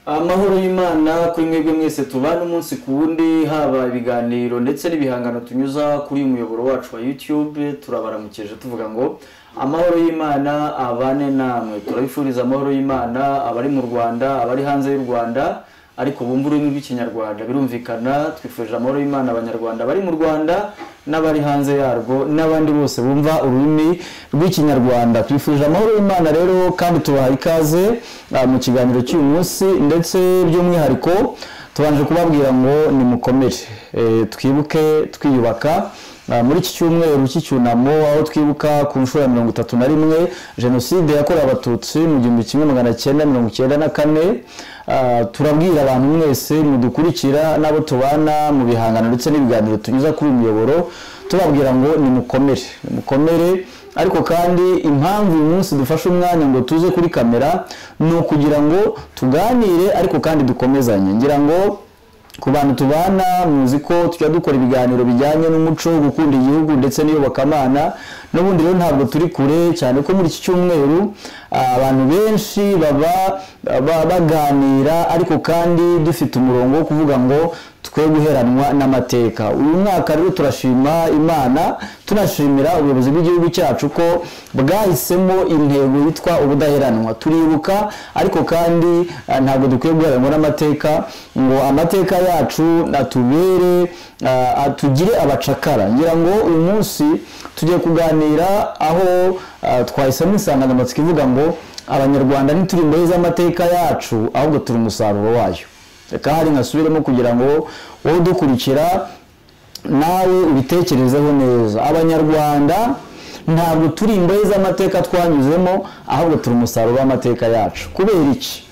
Amahoro y'Imana kuri mwebwe mwese tubana umunsi ku wundi, haba ibiganiro ndetse n'ibihangano tunyuza kuri uyu muyoboro wacu wa YouTube. Turabaramukije tuvuga ngo amahoro y'Imana abane namwe. Turabifuriza amahoro y'Imana abari mu Rwanda, abari hanze y'u Rwanda ariko bumva ururimi rw'Ikinyarwanda. Birumvikana twifurije amahoro y'Imana Abanyarwanda bari mu Rwanda n'abari hanze yarwo n'abandi bose bumva ururimi rw'Ikinyarwanda. Twifurije amahoro y'Imana rero kandi tubaha ikaze mu kiganiro cy'uyu munsi, ndetse by'umwihariko tubanje kubabwira ngo nimukomere, twibuke twiyubaka. Muri iki cyumweru cy'icyunamo aho twibuka ku nshuro ya 31 jenoside yakorewe Abatutsi mu 1994, turabwira abantu mwese mudukurikira n'abo tubana mu bihangano ndetse n'ibiganiro tunyuza kuri uyu muyoboro, tubabwira ngo nimukomere, nimukomere. Ariko kandi impamvu uyu munsi dufashe umwanya ngo tuze kuri kamera ni ukugira ngo tuganire ariko kandi dukomezanye. Ngira ngo ku bantu tubana muzi ko tujya dukora ibiganiro bijyanye n'umuco, gukunda igihugu ndetse n'iyobokamana. N'ubundi rero ntabwo turi kure cyane ko muri iki cyumweru abantu benshi baba baganira, ariko kandi dufite umurongo wo kuvuga ngo twe guheranwa n'amateka. Uyu mwaka rero turashima Imana, tunashimira ubuyobozi bw'igihugu cyacu ko bwahisemo intego yitwa ubudaheranwa. Turibuka ariko kandi ntabwo dukwiye guheranwa n'amateka ngo amateka yacu atubere atugire abacakara. Ngira ngo uyu munsi tugiye kuganira aho twahisemo insanganyamatsiko ivuga ngo Abanyarwanda ntituri imbohe z'amateka yacu ahubwo turi umusaruro wayo. Reka hari nkasubiremo kugira ngo wowe udukurikira nawe ubitekerezeho neza. Abanyarwanda ntabwo turi imbohe z'amateka twanyuzemo ahubwo turi umusaruro w'amateka yacu. Kubera iki?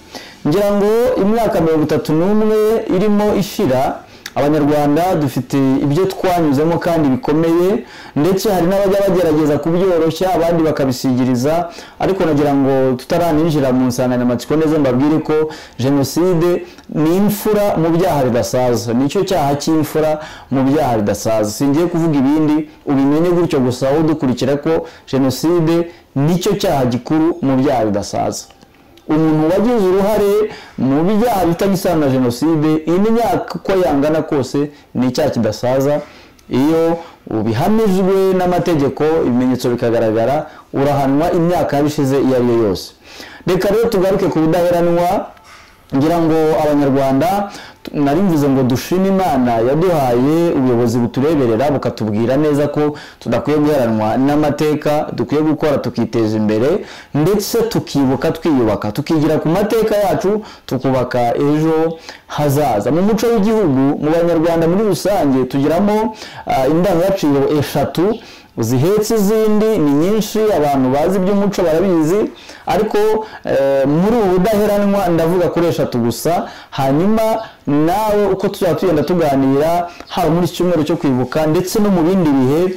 Ngira ngo imyaka 31 irimo ishira, Abanyarwanda dufite ibyo twanyuzemo kandi bikomeye, ndetse hari n'abajya bagerageza kubyoroshya abandi bakabisigiriza. Ariko nagira ngo tutaraninjira mu nsanganyamatsiko neza mbabwire ko jenoside ni imfura mu byaha bidasaza, nicyo cyaha cy'imfura mu byaha bidasaza. Singiye kuvuga ibindi, ubimenye gutyo gusa wowe udukurikira ko jenoside nicyo cyaha gikuru mu byaha bidasaza. Umuntu wagize uruhare mu byaha bifitanye isano na jenoside, imyaka uko yangana kose ni icyaha kidasaza. Iyo ubihamijwe n'amategeko, ibimenyetso bikagaragara, urahanwa imyaka yabishize iyo ari yo yose. Reka rero tugaruke ku budaheranwa. Ngira ngo Abanyarwanda nari mvuze ngo dushime Imana yaduhaye ubuyobozi butureberera bukatubwira neza ko tudakwiye guheranwa n'amateka, dukwiye gukora tukiteza imbere ndetse tukibuka twiyubaka, tukigira ku mateka yacu tukubaka ejo hazaza. Mu muco w'igihugu, mu Banyarwanda muri rusange tugiramo indangagaciro eshatu zihetse izindi, ni nyinshi, abantu bazi iby'umuco barabizi, ariko muri ubu budaheranwa ndavuga kuri eshatu gusa. Hanyuma nawe uko tuzajya tugenda tuganira haba muri iki cyumweru cyo kwibuka ndetse no mu bindi bihe,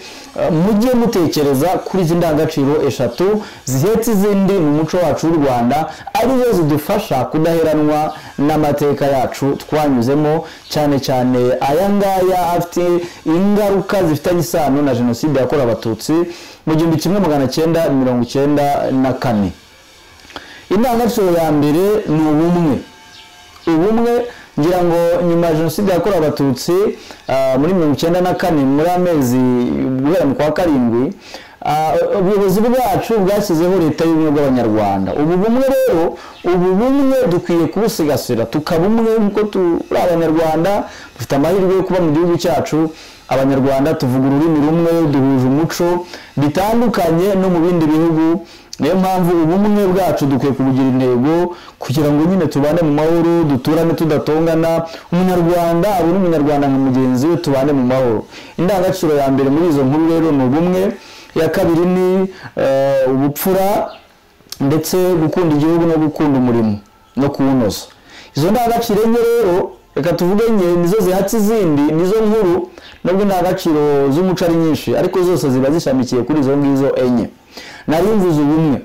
mujye mutekereza kuri izi ndangagaciro eshatu zihetse izindi mu muco wacu w'u Rwanda, arizo zidufasha kudaheranwa n'amateka yacu twanyuzemo, cyane cyane aya ngaya afite ingaruka zifitanye isano na jenoside yakorewe Abatutsi mu 1994. Indangagaciro ya mbere ni ubumwe. Ubumwe ngira ngo nyuma ya jenoside yakorewe Abatutsi muri 1994, muri amezi guhera mu kwa 7, ubuyobozi bwacu bwashyizeho leta y'ubumwe bw'Abanyarwanda. Ubu bumwe rero, ubu bumwe dukwiye kubusigasira tukaba umwe nk'uko turi Abanyarwanda. Dufite amahirwe yo kuba mu gihugu cyacu Abanyarwanda tuvuga ururimi rumwe, duhuje umuco bitandukanye no mu bindi bihugu. Niyo mpamvu ubumwe bwacu dukwiye kubugira intego kugira ngo nyine tubane mu mahoro, duturane tudatongana, Umunyarwanda abone Umunyarwanda nka mugenzi we, tubane mu mahoro. Indangagaciro ya mbere muri izo nkuru rero ni ubumwe. Iya kabiri ni ubupfura ndetse gukunda igihugu no gukunda umurimo no kuwunoza. Izo ndangagaciro enye rero, reka tuvuge enye, nizo zihatse izindi, nizo nkuru, nubwo indangagaciro z'umuco ari nyinshi ariko zose ziba zishamikiye kuri izo ngizo enye. Nari mvuze ubumwe.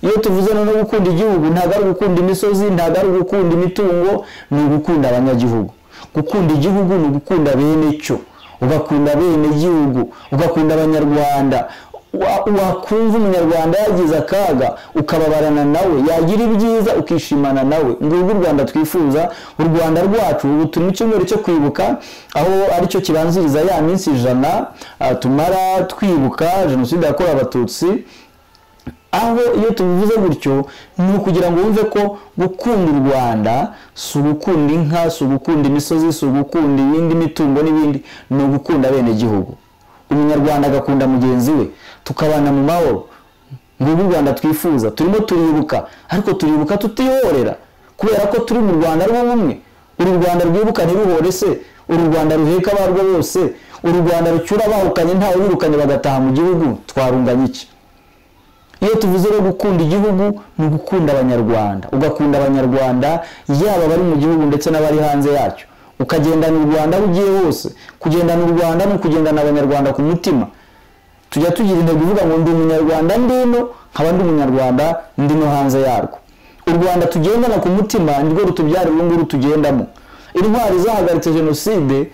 Iyo tuvuze no gukunda igihugu, ntabwo ari ugukunda imisozi, ntabwo ari ugukunda imitungo, ni ugukunda abanyagihugu. Gukunda igihugu ni ugukunda bene cyo, ugakunda bene gihugu, ugakunda Abanyarwanda. Wakumva umunyarwanda yagize akaga ukababarana nawe, yagira ibyiza ukishimana nawe. Ngurwo u Rwanda twifuza, u Rwanda rwacu. Ubu turi mu cyumweru cyo kwibuka, aho aricyo kibanziriza ya minsi 100 tumara twibuka jenoside yakorewe Abatutsi. Aho iyo tubivuze gutyo ni ukugira ngo wumve ko gukunda u Rwanda si ugukunda inka, si ugukunda imisozi, si ugukunda ibindi mitungo n'ibindi, ni ugukunda bene gihugu. Umunyarwanda agakunda mugenzi we, tukabana mu mahoro. Ngurwo u Rwanda twifuza. Turimo turibuka, ariko turibuka tutihorera, kubera ko turi mu Rwanda rw'ubumwe. Uru Rwanda rwibuka ntiruhore se, uru Rwanda ruheka abarwo bose, uru Rwanda rucyura abahukanye ntawe birukanye bagataha mu gihugu, twarunganya iki? Iyo tuvuze rero gukunda igihugu ni ugukunda Abanyarwanda, ugakunda Abanyarwanda yaba bari mu gihugu ndetse n'abari hanze yacyo, ukagendana u Rwanda aho ugiye hose. Kugendana u Rwanda ni ukugendana Abanyarwanda ku mutima. Tujya tugira intego ivuga ngo ndi umunyarwanda ndino, nkaba ndi umunyarwanda ndi no hanze yarwo. U Rwanda tugendana ku mutima nirwo rutubyara uru nguru tugendamo. Intwari zahagaritse jenoside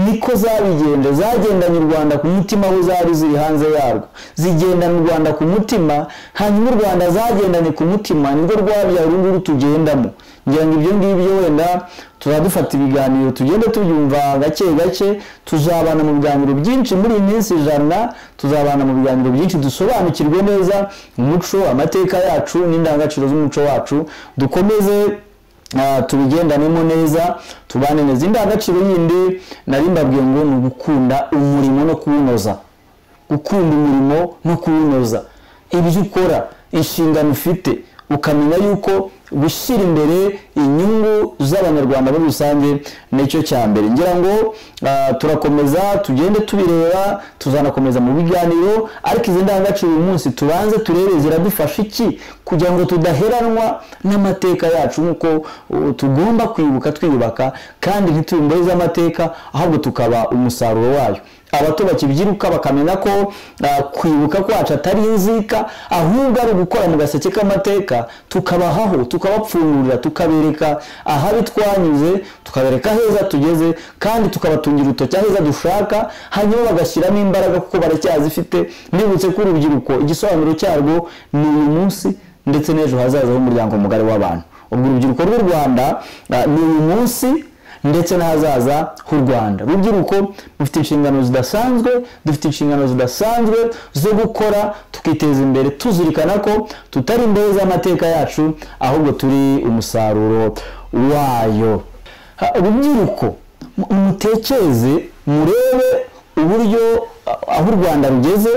niko zabigenje, zagendanye u Rwanda ku mutima aho zari ziri hanze yarwo, zigendana u Rwanda ku mutima. Hanyuma u Rwanda zagendanye ku mutima nirwo rwabyaye uru nguru tugendamo. Ngira ngo ibyo ngibyo wenda tuzadufata ibiganiro tugende tubyumva gake gake. Tuzabana mu biganiro byinshi muri iyi minsi 100, tuzabana mu biganiro byinshi dusobanukirwe neza umuco, amateka yacu n'indangagaciro z'umuco wacu, dukomeze tubigendanemo neza, tubane neza. Indangagaciro yindi nari mbabwiye ngo ni ugukunda umurimo no kuwunoza. Gukunda umurimo no kuwunoza, ibyo ukora, inshingano ufite, ukamenya yuko gushyira imbere inyungu z'Abanyarwanda muri rusange nicyo cya mbere. Ngira ngo turakomeza tugende tubireba, tuzanakomeza mu biganiro, ariko izi ndangagaciro uyu munsi tubanze turebe ziradufasha iki kugira ngo tudaheranwa n'amateka yacu, nk'uko tugomba kwibuka twiyubaka, kandi ntitubimboze amateka, ahubwo tukaba umusaruro wayo. Abato bakibyiruka bakamenya ko kwibuka kwacu atari inzika, ahubwo ari ugukora mu gaseke k'amateka, tukabahaho, tukabapfungurira, tukabereka ahabi twanyuze, tukabereka heza tugeze, kandi tukabatungira urutoki aheza dushaka, hanyuma bagashyiramo imbaraga kuko baracyazifite. Nibutse ko urubyiruko igisobanuro cyarwo ni uyu munsi ndetse n'ejo hazaza h'umuryango mugari w'abantu. Ubwo urubyiruko rw'u Rwanda ni uyu munsi ndetse n'ahazaza h'u Rwanda. Rubyiruko mufite inshingano zidasanzwe, dufite inshingano zidasanzwe zo gukora tukiteza imbere, tuzirikana ko tutari imbere z'amateka yacu, ahubwo turi umusaruro wayo. Rubyiruko mutekereze, murebe uburyo aho u Rwanda rugeze.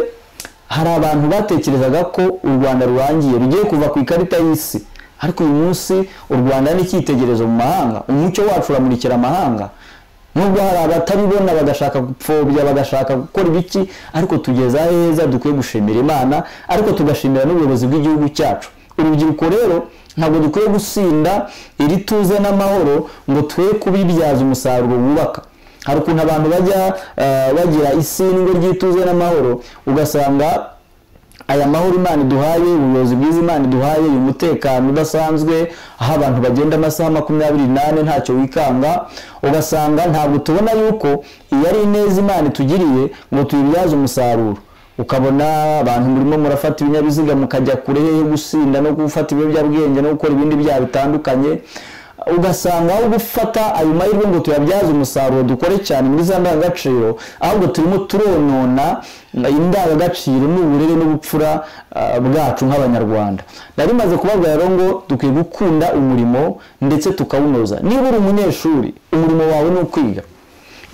Hari abantu batekerezaga ko u Rwanda rurangiye, rugiye kuva ku ikarita y'isi, ariko uyu munsi u Rwanda ni icyitegererezo mu mahanga. Umucyo wacu uramurikira amahanga, nubwo hari abatabibona bagashaka gupfobya, bagashaka gukora ibiki, ariko tugeze aheza dukwiye gushimira Imana, ariko tugashimira n'ubuyobozi bw'igihugu cyacu. Urubyiruko rero ntabwo dukwiye gusinda iri tuze n'amahoro ngo twe kubibyaza umusaruro wubaka. Hari ukuntu abantu bajya bagira isindwe ry'ituze n'amahoro, ugasanga aya mahoro Imana iduhaye, ubuyobozi bwiza Imana iduhaye, uyu mutekano udasanzwe, aho abantu bagenda amasaha 24 ntacyo wikanga, ugasanga ntabwo tubona yuko iyo ari ineza Imana itugiriye ngo tuyibyaze umusaruro. Ukabona abantu murimo murafata ibinyabiziga mukajya kure hehe gusinda no gufata ibiyobyabwenge no gukora ibindi byaha bitandukanye, ugasanga aho gufata ayo mahirwe ngo tuyabyaze umusaruro dukore cyane muri za ndangagaciro, ahubwo turimo turonona indangagaciro n'uburere n'ubupfura bwacu nk'Abanyarwanda. Nari maze kubabwira rero ngo dukwiye gukunda umurimo ndetse tukawunoza. Niba uri umunyeshuri, umurimo wawe ni ukwiga.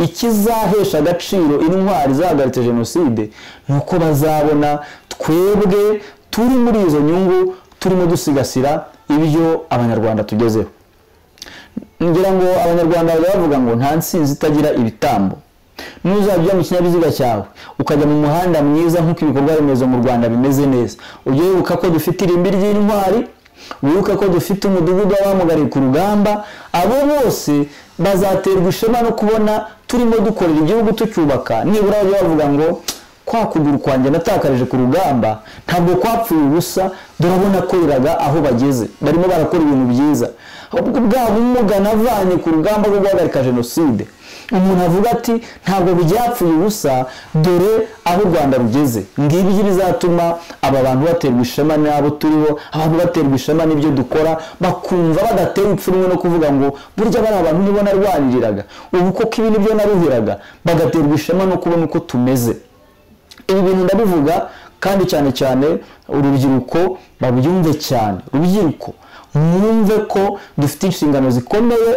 Ikizahesha agaciro intwari zahagaritse jenoside ni uko bazabona twebwe turi muri izo nyungu, turimo dusigasira ibyo Abanyarwanda tugezeho. Ngira ngo Abanyarwanda bavuga ngo nta nsinzi itagira ibitambo. Nuzajya mu kinyabiziga cyawe ukajya mu muhanda mwiza nk'uko ibikorwa remezo mu Rwanda bimeze neza, ujye wibuka ko dufite irimbi ry'intwari, wibuka ko dufite umudugudu w'abamugariye ku rugamba. Abo bose bazaterwa ishema no kubona turimo dukorera igihugu tucyubaka. Nibura bajya bavuga ngo kwa kuguru kwanjye natakarije ku rugamba ntabwo kwapfuye ubusa, durabona koreraga aho bageze, barimo barakora ibintu byiza. Ahubwo bwa bumuga navanye ku rugamba rwo guhagarika jenoside, umuntu avuga ati ntabwo byapfuye ubusa, dore aho u Rwanda rugeze. Ngibyo bizatuma aba bantu baterwa ishema n'abo turiho, abantu baterwa ishema n'ibyo dukora, bakumva badatewe ipfunwe no kuvuga ngo burya bari abantu nibo narwaniriraga, ubu koko ibi nibyo naruhiraga, bagaterwa ishema no kubona uko tumeze. Ibi bintu ndabivuga kandi cyane cyane urubyiruko babyumve cyane. Urubyiruko mwumve ko dufite inshingano zikomeye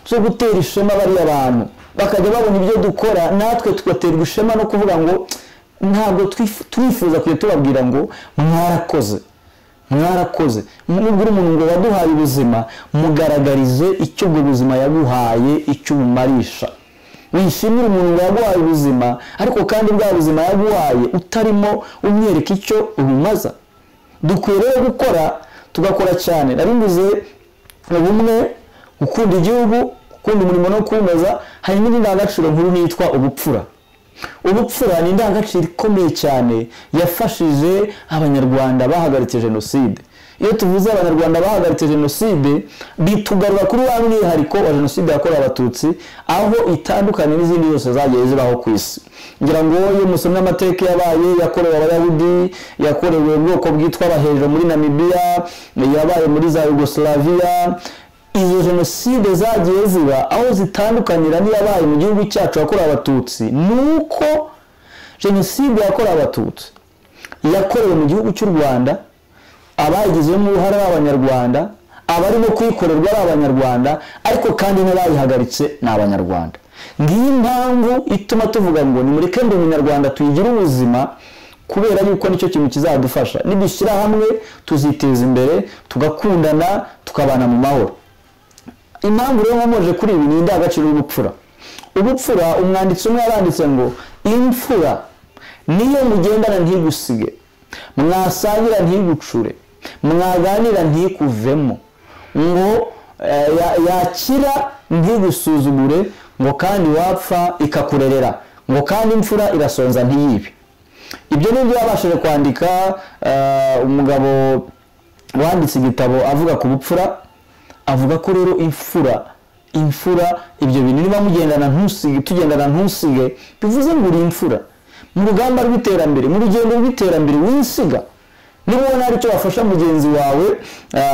zo gutera ishema bariya bantu, bakajya babona ibyo dukora, natwe tugaterwa ishema no kuvuga ngo ntabwo twifuza kujya tubabwira ngo mwarakoze, mwarakoze. Nubwo umuntu ngo waduhaye ubuzima, mugaragarize icyo ubwo buzima yaguhaye, icyo ubumarisha. Wishimira umuntu ngo yaguhaye ubuzima, ariko kandi bwa buzima yaguhaye utarimo umwereka icyo ubumaza. Dukwiye rero gukora, tugakora cyane. Nabivuze ubumwe, gukunda igihugu, gukunda umurimo no kuwunoza. Hari n'indi ndangagaciro nkuru yitwa ubupfura. Ubupfura ni indangagaciro ikomeye cyane yafashije Abanyarwanda bahagaritse jenoside. Iyo tuvuze Abanyarwanda bahagaritse jenoside, bitugarura kuri wa mwihariko wa jenoside yakorewe Abatutsi, aho itandukanye n'izindi zose zagiye zibaho ku isi. Ngira ngo iyo musomye amateka yabaye yakorewe Abayahudi, yakorewe ubwoko bwitwa Abahejo muri Namibia, yabaye muri za Yugoslavia, izo jenoside zagiye ziba, aho zitandukanira n'iyabaye mu gihugu cyacu yakorewe Abatutsi, nuko jenoside yakorewe Abatutsi yakorewe mu gihugu cy'u Rwanda, abayigizemo uruhare ari Abanyarwanda, abarimo kuyikorerwa ari Abanyarwanda, ariko kandi n'abayihagaritse ni Abanyarwanda. Ngiyi impamvu ituma tuvuga ngo nimureke ndi Umunyarwanda tuyigire ubuzima, kubera yuko nicyo kintu kizadufasha. Nidushyira hamwe tuziteza imbere, tugakundana, tukabana mu mahoro. Impamvu rero nkomoje kuri ibi ni indangagaciro y'ubupfura. Ubupfura, umwanditsi umwe yaranditse ngo imfura niyo mugendana ntigusige, mwasangira ntigucure, mwaganira ntikuvemo, ngo yakira ntigusuzugure, ngo kandi wapfa ikakurerera, ngo kandi imfura irasonza ntiyibe. Ibyo nibyo yabashije kwandika umugabo wanditse igitabo avuga ku bupfura, avuga ko rero imfura ibyo bintu niba mugendana ntusige, tugendana ntusige, bivuze ngo uri imfura mu rugamba rw'iterambere, mu rugendo rw'iterambere winsiga. Niba ubona hari icyo wafasha mugenzi wawe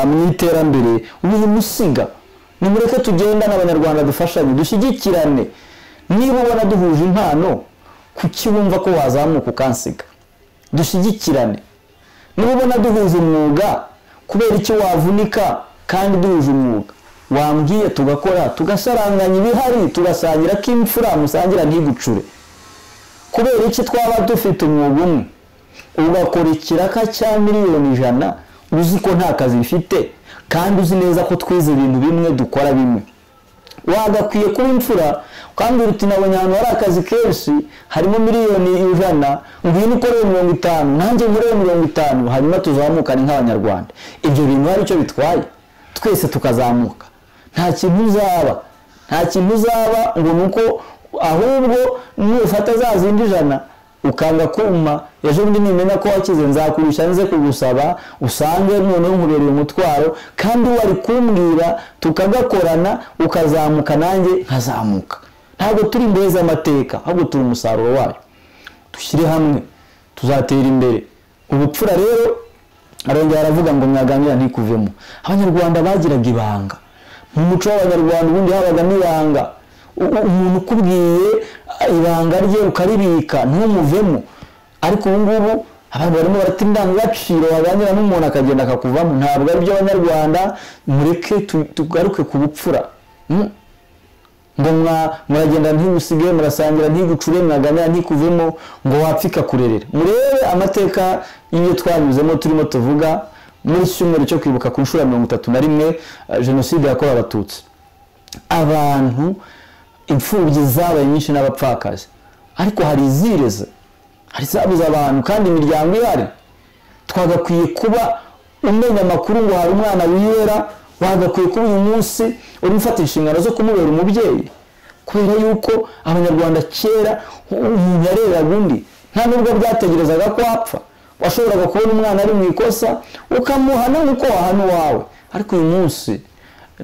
mu iterambere, wimusiga. Nimureke tugendane Abanyarwanda, dufashanye, dushyigikirane. Niba ubona duhuje impano, kuki wumva ko wazamuka ukansiga? Dushyigikirane. Niba ubona duhuje umwuga, kubera iki wavunika kandi duhuje umwuga? Wambwiye tugakora, tugasaranganya ibihari, tugasangira k'imfura, musangira ntigucure. Kubera iki twaba dufite umwuga umwe, ugakora ikiraka cya 100,000,000 uzi ko nta kazi bifite, kandi uzi neza ko twize ibintu bimwe, dukora bimwe? Wagakwiye kuba imfura ukambwira uti nabonye ahantu hari akazi kenshi harimo 100,000,000, ngwino ukorere 50, nanjye nkorere 50, hanyuma tuzamukane nk'Abanyarwanda. Ibyo bintu hari icyo bitwaye, twese tukazamuka. Nta kintu uzaba, nta kintu uzaba ngo nuko ahubwo nufata za zindi 100 ukanga kuma, ejo bundi nimenya ko wakize nzakurusha nze kugusaba, usange noneho nkubereye umutwaro, kandi wari kumbwira tukagakorana, ukazamuka nanjye nkazamuka. Ntabwo turi imbere z'amateka, ahubwo turi umusaruro wayo. Dushyire hamwe tuzatera imbere. Ubupfura rero arongera aravuga ngo mwaganira ntikuvemo. Abanyarwanda bagiraga ibanga. Mu muco w'Abanyarwanda ubundi habagamo ibanga. Umuntu ukubwiye ibanga rye ukaribika ntumuvemo. Ariko ubu ngubu abantu barimo barata indangagaciro, waganira n'umuntu akagenda akakuvamo. Ntabwo ari byo Abanyarwanda, mureke tugaruke ku bupfura. Ngo muragenda ntigusige, murasangira ntigucure, mwaganira ntikuvemo, ngo wapfika kurerera. Murebe amateka y'ibyo twanyuzemo turimo tuvuga muri cyumweru cyo kwibuka ku nshuro ya 31 jenoside yakorewe Abatutsi. Abantu imfubyi zabaye nyinshi n'abapfakazi, ariko hari izireze, hari zabuze abantu, kandi imiryango ihari. Twagakwiye kuba umenya amakuru ngo hari umwana wiyera, wagakwiye kuba uyu munsi uri gufata inshingano zo kumubera umubyeyi, kubera yuko Abanyarwanda kera umuntu yareraga undi, nta nubwo byategerezaga ko apfa. Washoboraga kubona umwana ari mu ikosa ukamuhana nk'uko wahana uwawe. Ariko uyu munsi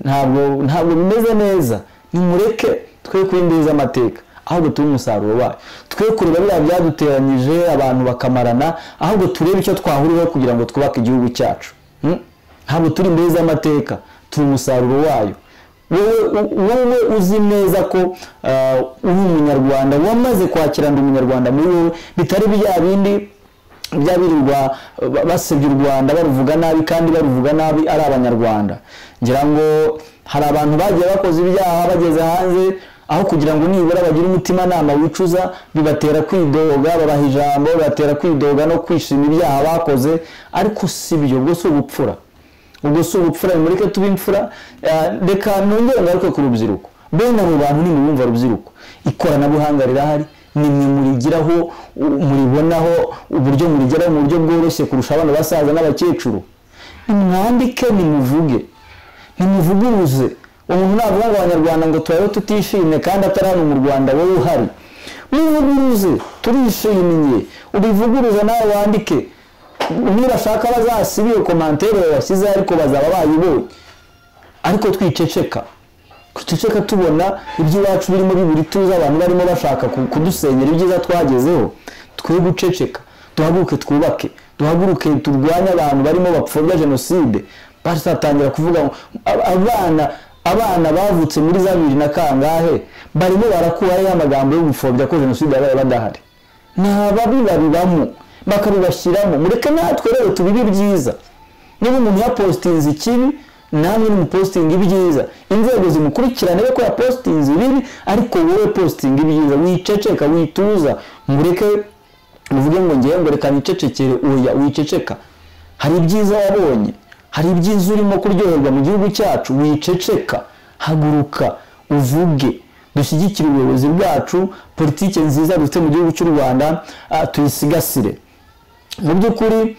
Ntabwo bimeze neza. Nimureke twe kwindiza amateka, ahubwo tube umusaruro wayo. Twe kureba biriya byaduteranyije abantu bakamarana, ahubwo turebe icyo twahuriraho kugira ngo twubake igihugu cyacu. Ntabwo turi imbere z'amateka, turi umusaruro wayo. Wowe uzi neza ko uri umunyarwanda, wamaze kwakira ndi umunyarwanda muri wowe, bitari bya bindi byabirirwa basebya u Rwanda baruvuga nabi, kandi baruvuga nabi ari abanyarwanda. Ngira ngo hari abantu bagiye bakoze ibyaha bageze hanze, aho kugira ngo nibura bagire umutima nama wicuza, bibatera kwidoga, babaha ijambo, bibatera kwidoga no kwishima ibyaha bakoze. Ariko si byo, ubwo si ubupfura, ubwo si ubupfura. Mureke tube imfura. Reka nongere ngaruke ku rubyiruko. Bene abo bantu nimubumva rubyiruko, ikoranabuhanga rirahari, nimwe murigiraho, muribonaho uburyo murigeraho mu buryo bworoshye kurusha abana basaza n'abakecuru. Nimwandike, nimuvuge, nimuvuguruze. Umuntu navuga ngo abanyarwanda ngo tubayeho tutishimye kandi atari hano mu Rwanda, wowe uhari, muvuguruze, turishimye, ubivuguruze nawe wandike. Nibashaka bazasibe commentaire bashyize, ariko bazaba bayibonye. Ariko twiceceka, twiceceka tubona iby'iwacu birimo biburi tuza, abantu barimo bashaka kudusenyera ibyiza twagezeho. Twe guceceka, duhaguruke twubake, duhaguruke turwanye abantu barimo bapfobya jenoside. Bazatangira kuvuga abana bavutse muri za 20 na kangahe barimo barakuraho amagambo yo gupfobya ko jenoside yabaye badahari. Ni babibamo bakabibashyiramo. Mureke natwe rero tubibe byiza. Niba umuntu yapostinze ikibi, namwe nimupostinga ibyiza, inzego zimukurikirane ko yapostinze ibibi, ariko wowe postinga ibyiza. Wiceceka, wituza, mureke uvuge ngo ngiye ngo reka nicecekere. Oya, wiceceka. Hari ibyiza wabonye, hari ibyiza urimo kuryoherwa mu gihugu cyacu, wiceceka, haguruka uvuge. Dushyigikire ubuyobozi bwacu, politike nziza dufite mu gihugu cy'u Rwanda tuyisigasire. Mu by'ukuri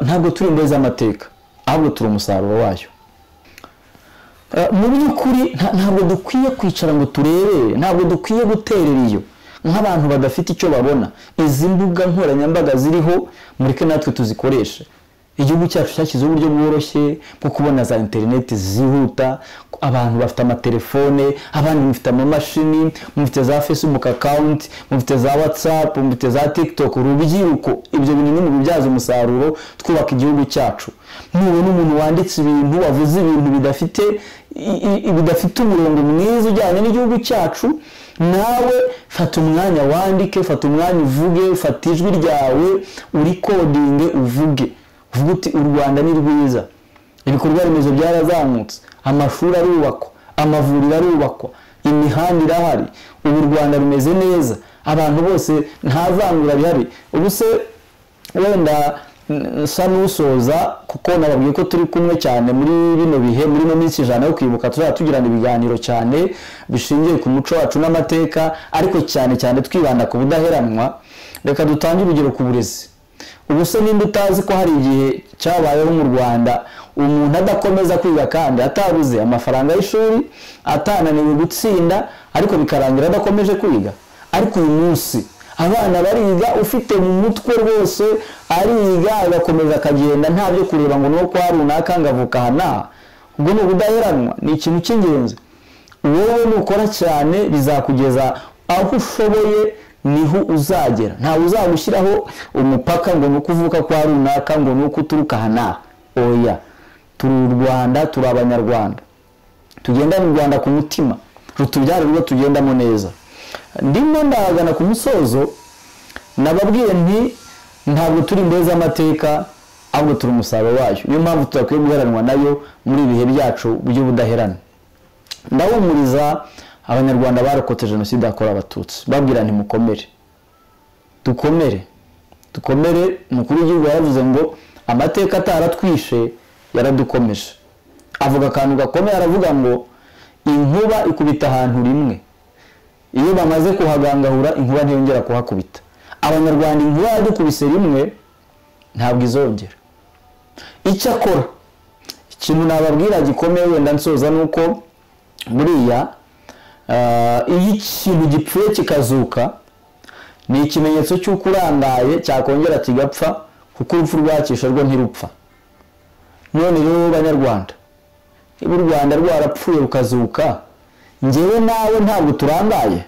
ntabwo turi imbere z'amateka, ahubwo turi umusaruro wayo. Mu by'ukuri ntabwo dukwiye kwicara ngo turebere, ntabwo dukwiye guterera iyo nk'abantu badafite icyo babona. Izi mbuga nkoranyambaga ziriho, mureke natwe tuzikoreshe. Igihugu cyacu cyashyizeho uburyo bworoshye bwo kubona za interineti zihuta, abantu bafite amatelefone, abandi mufite amamashini, mufite za Facebook account, mufite za WhatsApp, mufite za TikTok. Urubyiruko, ibyo bintu ni mubibyaza umusaruro twubaka igihugu cyacu. Nubona umuntu wanditse ibintu, wavuze ibintu bidafite umurongo mwiza ujyanye n'igihugu cyacu, nawe fata umwanya wandike, fata umwanya uvuge, fata ijwi ryawe urikodinge uvuge. Uvuga uti u Rwanda ni rwiza, ibikorwa remezo byarazamutse, amashuri arubakwa, amavuriro arubakwa, imihanda irahari, ubu u Rwanda rumeze neza, abantu bose nta vangura rihari. Ubu se wenda nsa n'usoza, kuko nababwiye ko turi kumwe cyane muri bino bihe, muri no minsi 100 yo kwibuka, tuzajya tugirana ibiganiro cyane bishingiye ku muco wacu n'amateka, ariko cyane cyane twibanda ku budaheranwa. Reka dutange urugero ku burezi. Ubu se nimba utazi ko hari igihe cyabayeho mu Rwanda umuntu adakomeza kwiga kandi atabuze amafaranga y'ishuri, atananiwe gutsinda, ariko bikarangira adakomeje kwiga. Ariko uyu munsi abana bariga, ufite mu mutwe rwose ariga agakomeza akagenda, nta byo kureba ngo nuko kwa runaka ngavuka aha n'aha. Ubwo ni ubudaheranwa, ni ikintu cy'ingenzi. Wowe nukora cyane bizakugeza aho ushoboye, niho uzagera. Ntawe uzagushyiraho umupaka ngo nuko uvuka kwa runaka, ngo nuko uturuka aha n'aha. Oya, turi u Rwanda, turi abanyarwanda, tugendane u Rwanda ku mutima, rutubyare urwo tugendamo neza. Ndimo ndagana ku musozo, nababwiye nti ntabwo turi imbere z'amateka, ahubwo turi umusaruro wayo. Niyo mpamvu tudakwiye guheranwa nayo muri ibihe byacu by'ubudaheranwa. Ndahumuriza abanyarwanda barokotse jenoside yakorewe abatutsi, babwira nti mukomere, dukomere, dukomere. Umukuru w'igihugu yaravuze ngo amateka ataratwishe yaradukomeje. Avuga akantu gakomeye, aravuga ngo inkuba ikubita ahantu rimwe, iyo bamaze kuhagangahura inkuba ntiyongera kuhakubita. Abanyarwanda inkuba yadukubise rimwe ntabwo izongera. Icyakora ikintu nababwira gikomeye wenda nsoza, nuko buriya iyo ikintu gipfuye kikazuka ni ikimenyetso cy'uko urangaye, cyakongera kigapfa, kuko urupfu rwakisha rwo ntirupfa. None rero banyarwanda, Niba u Rwanda rwarapfuye rukazuka, njyewe nawe ntabwo turangaye.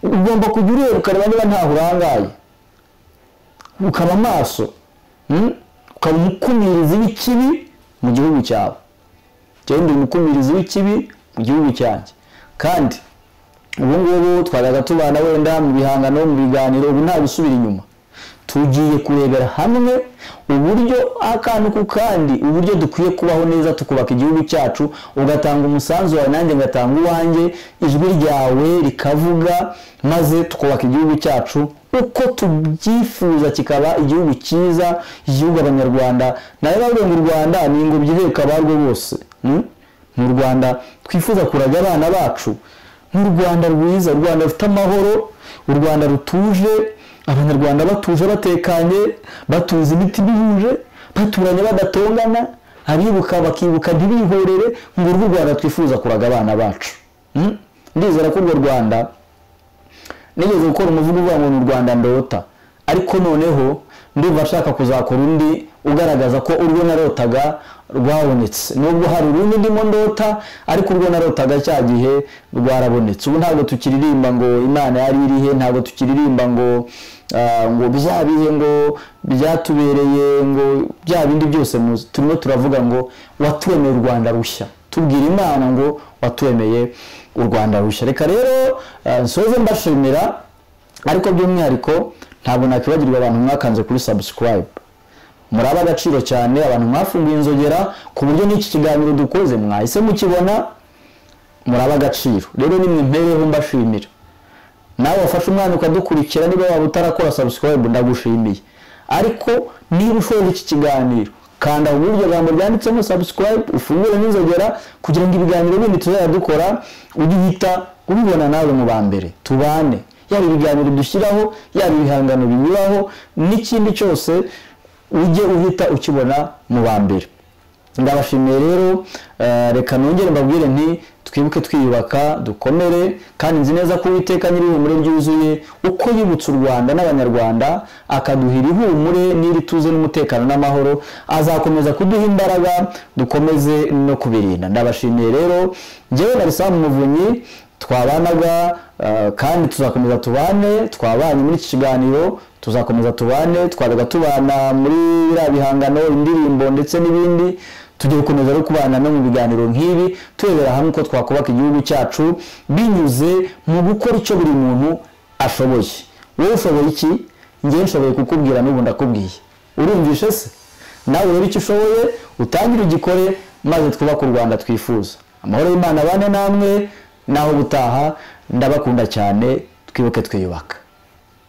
Ugomba kujya ureba ukareba niba ntaho urangaye, ukaba amaso, ukaba umukumirizi w'ikibi mu gihugu cyawe. Njyewe ndi umukumirizi w'ikibi mu gihugu cyanjye, kandi ubu ngubu twajyaga tubana wenda mu bihangano, mu biganiro, ubu nta gusubira inyuma. Tugiye kurebera hamwe uburyo akantu ku kandi, uburyo dukwiye kubaho neza tukubaka igihugu cyacu. Ugatanga umusanzu wawe, nanjye ngatanga uwanjye, ijwi ryawe rikavuga, maze tukubaka igihugu cyacu uko tubyifuza, kikaba igihugu cyiza, igihugu Abanyarwanda nawe bavuga ngo u Rwanda ni ingobyi iheka abarwo bose. Mu Rwanda twifuza kuraga abana bacu, ni u Rwanda rwiza, u Rwanda rufite amahoro, u Rwanda rutuje, Abanyarwanda batuje batekanye, batuze imitima ihuje, baturanye badatongana, abibuka bakibuka ntibihorere, ngo urwo Rwanda twifuza kuraga abana bacu. Ndizera ko urwo Rwanda, nigeze gukora umuvugo uvuga ngo ni u Rwanda ndota, ariko noneho ndumva nshaka kuzakora undi ugaragaza ko urwo narotaga rwabonetse. Nubwo hari urundi ndimo ndota, ariko urwo narotaga cya gihe rwarabonetse. Ubu ntabwo tukiririmba ngo Imana yari irihe, ntabwo tukiririmba ngo ngo bya bihe ngo byatubereye, ngo bya bindi byose muzi. Turimo turavuga ngo waturemeye u Rwanda rushya, tubwira Imana ngo waturemeye u Rwanda rushya. Reka rero nsoze mbashimira, ariko by'umwihariko ntabwo nakwibagirwa abantu mwakanze kuri subscribe. Muraba agaciro cyane abantu mwafunguye inzogera, ku buryo n'iki kiganiro dukoze mwahise mukibona. Muraba agaciro rero, nimwe mpereho mbashimira. Nawe wafashe umwana ukadukurikira, niba waba utarakora subscribe ndagushimiye, ariko niba ushoje iki kiganiro kanda ku iryo jambo ryanditsemo subscribe, ufungure n'inzogera kugira ngo ibiganiro bindi tuzajya dukora ujye uhita ubibona nawe mu ba mbere. Tubane, yaba ibiganiro dushyiraho, yaba ibihangano binyuraho, n'ikindi cyose ujye uhita ukibona mu ba mbere. Ndabashimiye rero, reka nongere mbabwire nti twibuke twiyubaka, dukomere, kandi nzi neza ko Uwiteka nyir'ihumure ryuzuye, uko yibutse u Rwanda n'Abanyarwanda akaduhira ihumure n'iri tuze n'umutekano n'amahoro, azakomeza kuduha imbaraga dukomeze no kubirinda. Ndabashimiye rero, njyewe na Sam Muvunyi twabanaga, kandi tuzakomeza tubane, twabanye muri iki kiganiro, tuzakomeza tubane, twajyaga tubana muri biriya bihangano, indirimbo ndetse n'ibindi. Tugiye gukomeza no kubana no mu biganiro nk'ibi, turebera hamwe uko twakubaka igihugu cyacu binyuze mu gukora icyo buri muntu ashoboye. Wowe ushoboye iki? Njye nshoboye kukubwira, n'ubu ndakubwiye. Urumvishe se? Nawe rero icyo ushoboye utangire ugikore, maze twubake u Rwanda twifuza. Amahoro y'Imana abane namwe, naho ubutaha. Ndabakunda cyane, twibuke twiyubaka.